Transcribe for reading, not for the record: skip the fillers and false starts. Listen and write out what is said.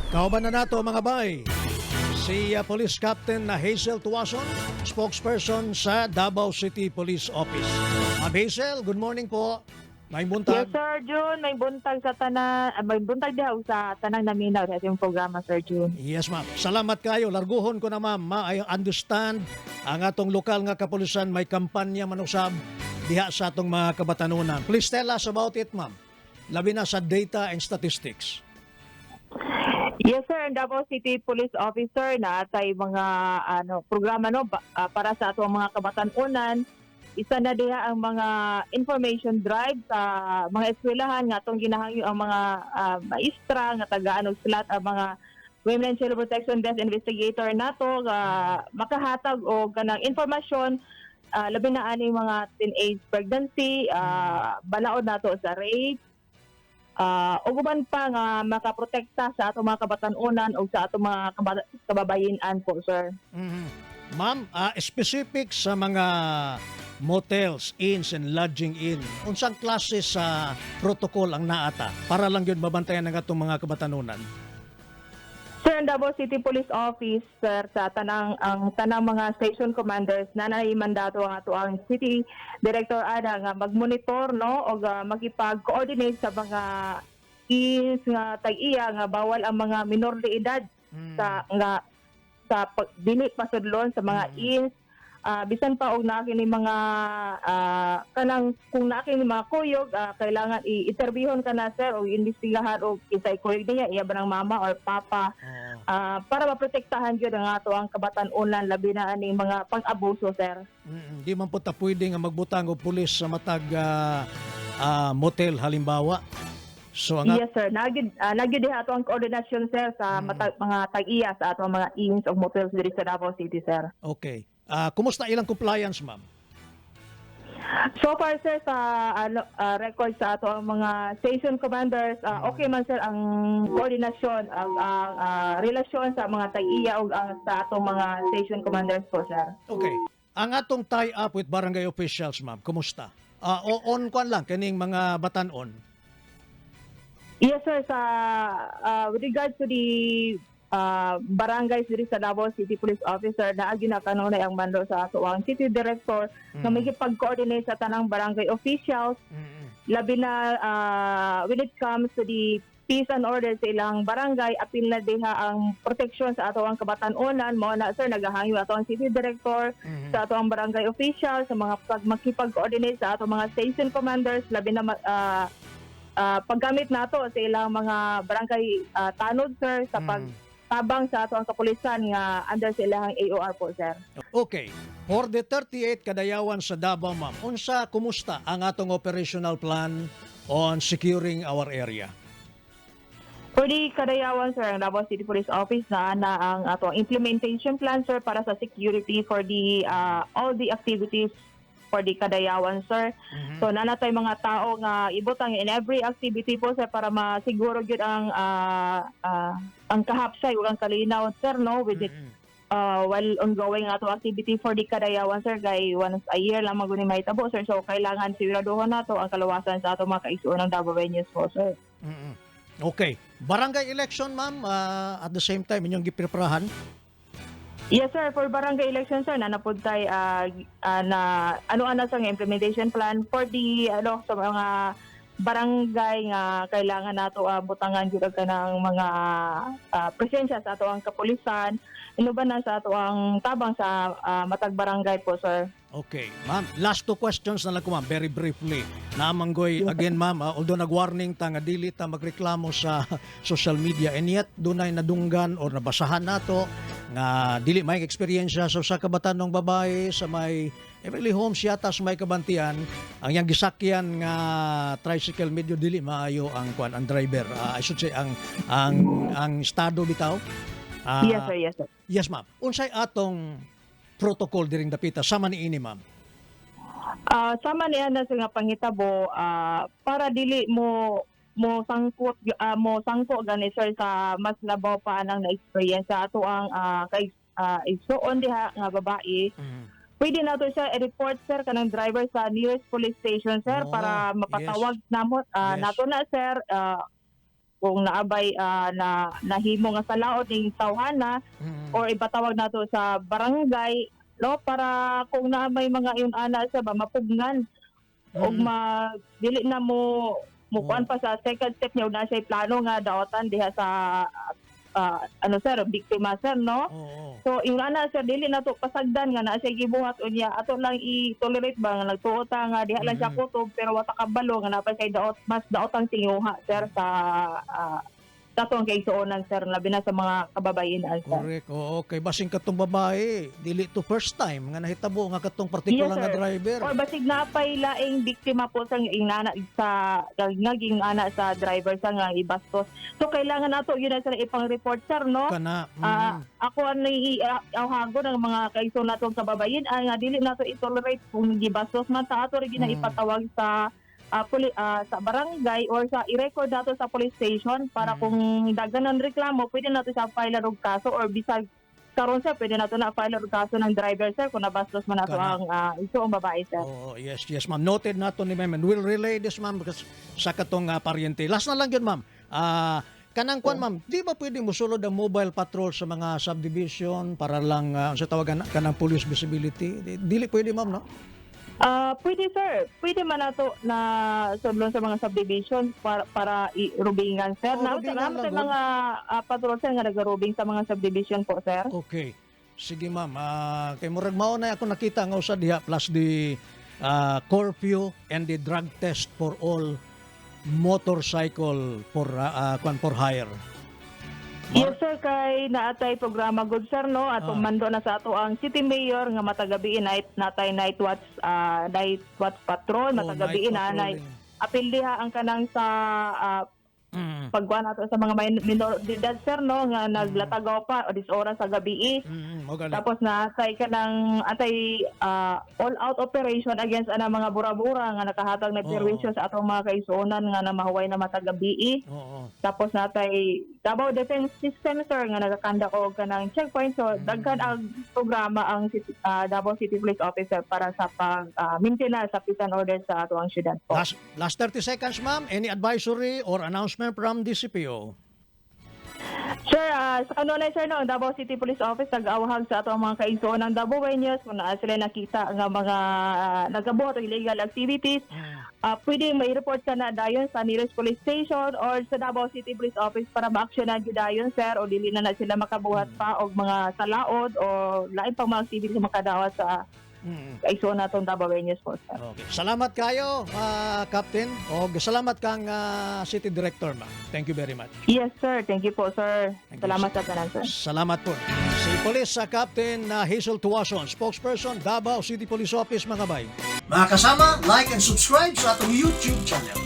Kauban na nato, mga bay, si Police Captain na Hazel Tuason, spokesperson sa Davao City Police Office. Ma'am Hazel, good morning po. May Yes, buntag. Sir June. May buntag sa tanan, may buntag diha sa tanang naminaw sa atong programa, Sir June. Yes, ma'am. Salamat kayo. Larguhon ko na, ma'am. Ma, I understand ang atong lokal nga kapulisan may kampanya manusab diha sa atong mga kabatanunan. Please tell us about it, ma'am. Labi na sa data and statistics. Yes, sir. Ang Davao City Police Officer na atay mga ano programa, no, para sa atong mga kabatanunan. Isa na diha ang mga information drive sa mga eskwelahan nga atong ginahangyo ang mga maestra nga tagaan og slot ang mga Women and Child Protection Desk investigator nato nga makahatag og kanang impormasyon, labi na ani mga teenage pregnancy, balaod nato sa rape, ug uban pa nga makaprotekta sa atong mga kabatan-onan ug sa atong mga kababayen-an po, sir. Ma'am, specific sa mga motels, inns, and lodging inn, unsang klase sa protocol ang naata para lang yun mabantayan ang atong mga kabatanunan? Sir, ang Davao City Police Office, sir, sa tanang ang tanang mga station commanders na naay mandato ang ato ang city director ana nga magmonitor, no, og makipag-coordinate sa mga inns nga tag-iya nga bawal ang mga minor de edad sa nga sa pag, dili pasudlon sa mga inns. Bisan pa og naa kini mga kanang kung naa kini mga kuyog, kailangan i-interviewon ka na, sir, o imbestigahan og kinsay kuyog niya, iya ba ng mama or papa, para maprotektahan gyud ang ato ang kabatan-onan, labi na aning mga pang-abuso, sir. Di man po ta pwede nga magbutang og pulis sa matag motel halimbawa. So ang Yes, sir, nagyud diha ato ang koordinasyon, sir, sa mga tag-iya sa ato ang mga inns ug motels diri sa Davao City, sir. Okay. Kumusta ilang compliance, ma'am? So far, sir, sa ano, record sa ato ang mga station commanders, okay man, sir, ang koordinasyon, ang relasyon sa mga tag-iya ug ang sa atong mga station commanders po, sir. Okay. Ang atong tie up with barangay officials, ma'am, kumusta? O on kwan lang kining mga batanon. Yes, sir, sa with regards to the barangays diri sa Davao City Police Officer, naagi na kanunay ang mando sa ato ang city director nga makipag-coordinate sa tanang barangay officials, labi na when it comes to the peace and order sa ilang barangay, apil na diha ang protection sa ato ang kabatan-onan. Mao na, sir, nagahangyo ato ang city director sa ato ang barangay official sa mga pag makipag-coordinate sa ato mga station commanders, labi na paggamit nato sa ilang mga barangay tanod, sir, sa pagtabang sa ato ang kapulisan nga under sa ilang AOR po, sir. Okay. For the 38 kadayawan sa Davao, ma'am, unsa, kumusta ang atong operational plan on securing our area? For the Kadayawan, sir, ang Davao City Police Office na ang atong implementation plan, sir, para sa security for the all the activities for the Kadayawan, sir. So naa na tay mga tao nga ibutang in every activity po, sir, para masiguro gyud ang kahapsay ug ang kalinaw, sir, no, with it while ongoing ato activity for the Kadayawan, sir, kay once a year lang maguni mahitabo, sir, so kailangan siguraduhon nato ang kaluwasan sa ato mga kaigsuonan ng Davaoeños po, sir. Okay. Barangay election, ma'am, at the same time, inyong gipreparahan? Yes, sir, for barangay election, sir, naa na pod tay na ano ana sa nga implementation plan for the ano sa mga barangay nga kailangan nato butangan jud og kanang mga presensya sa ato ang kapulisan, inuban na sa ato ang tabang sa matag barangay po, sir. Okay. Ma'am, last two questions na lang ko, ma'am, very briefly. Namanggoy, again, ma'am, although nag-warning ta nga dili ta magreklamo sa social media, and yet dunay nadunggan or nabasahan nato nga dili may eksperyensya sa usa ka batanong babae sa may Everly Homes yata sa may Kabantian, ang iyang gisakyan nga tricycle medyo dili maayo ang kwan, ang driver. I should say ang estado bitaw. Yes, sir, yes, sir. Yes, ma'am. Unsay atong protocol diring dapita sama niini, ma'am? Sama niya na sa nga panghitabo, para dili mo mo sangkot mo sangko gani, sir, sa mas labaw pa anang na-experience sa ato ang kay igsuon diha nga babae, pwede nato siya i-report, sir, kanang driver sa nearest police station, sir, para mapatawag namo nato na, sir. kung naabay na nahimo nga salaot ning tawhana or ipatawag nato sa barangay, no, para kung naa may mga ingon ana sa ba mapugnan og ma dili na mo mukuan pa sa second step niya, na siya plano nga daotan diha sa ano sir, biktima sir, no? Oo. So yung ana sir, dili na to pasagdan nga naa siya gibuhat. Unya ato lang i-tolerate ba nga nagtuo ta nga diha lang siya kutob, pero wa ta kabalo nga naa pa siya daot, mas daot ang tinguha sir sa katong kaigsuonan sir, labi na sa mga kababayenan sir. Correct. Oo, kay basing katong babae, dili to first time nga nahitabo nga katong particular Yes, nga sir. driver. Or basig napay laing biktima po sa ingana sa ngaging ana sa driver sa nga ibastos. So kailangan nato yun na sir ipang-report sir, no? Kana. Ako ang naiawhago ng mga kaigsoon natong kababayen ang nga dili nato i-tolerate kung gibastos man ta, ato rin na ipatawag sa sa barangay or sa i-record nato sa police station para kung daghan ng reklamo, pwede nato siya file og kaso or bisag karon sir, pwede nato na file og kaso ng driver sir kung nabastos man nato Kana. ang isuong babae sir. Oo, yes, ma'am. Noted nato ni ma'am and we'll relay this, ma'am, because sa katong paryente. Last na lang yun, ma'am. Kanang kwan, ma'am, di ba pwede musulod ang mobile patrol sa mga subdivision para lang sa tawagan kanang police visibility? Dili pwede, ma'am, no? Pwede sir, pwede man nato na sudlon sa mga subdivision para i-rubingan sir. Oh, Na rubingan lang, sa good. mga patrol sir nga nagarubing sa mga subdivision po sir. Okay. Sige, ma'am. Kay murag mao na ako nakita nga usa diha plus the curfew and the drug test for all motorcycle for kwan, for hire. Yes sir, kay naatay programa good sir, no, atong mando na sa ato ang city mayor nga matagabi night natay night watch patrol Oh, matagabi night na nay patrolling. apil diha ang kanang sa pagkuan nato sa mga minor de edad sir, no, nga naglatagaw pa o dis oras sa gabi. Mao gani. Tapos na say kanang atay all out operation against ana mga bura-bura nga nakahatag na perwisyo sa atong mga kaigsuonan nga namahuway na matagabi. Tapos natay Davao Defense System sir nga nagakanda og kanang checkpoint. So daghan ang programa ang Davao City Police Officer para sa pag maintenance sa peace and order sa atoang syudad po. Last 30 seconds, ma'am. Any advisory or announcement from DCPO? Sir, sa kanunay sir, no, ang Davao City Police Office nag-awhag sa atong mga kaigsuonan ng Davaoeños kung naa sila nakita nga mga nagabuhat og illegal activities, pwede may report ka na dayon sa nearest police station or sa Davao City Police Office para ma-actionan gyud dayon sir o dili na na sila makabuhat pa og mga salaod o lain pang mga activities na makadawat sa kaigsuonan natong Davaoeños po sir. Okay. Salamat kayo, Captain. O salamat kang City Director, ma'am. Thank you very much. Yes sir, thank you po sir. Thank you, Salamat sa tanan sir. Salamat po. Si Police sa Captain na Hazel Tuason, spokesperson, Davao City Police Office, mga bay. Mga kasama, like and subscribe sa atong YouTube channel.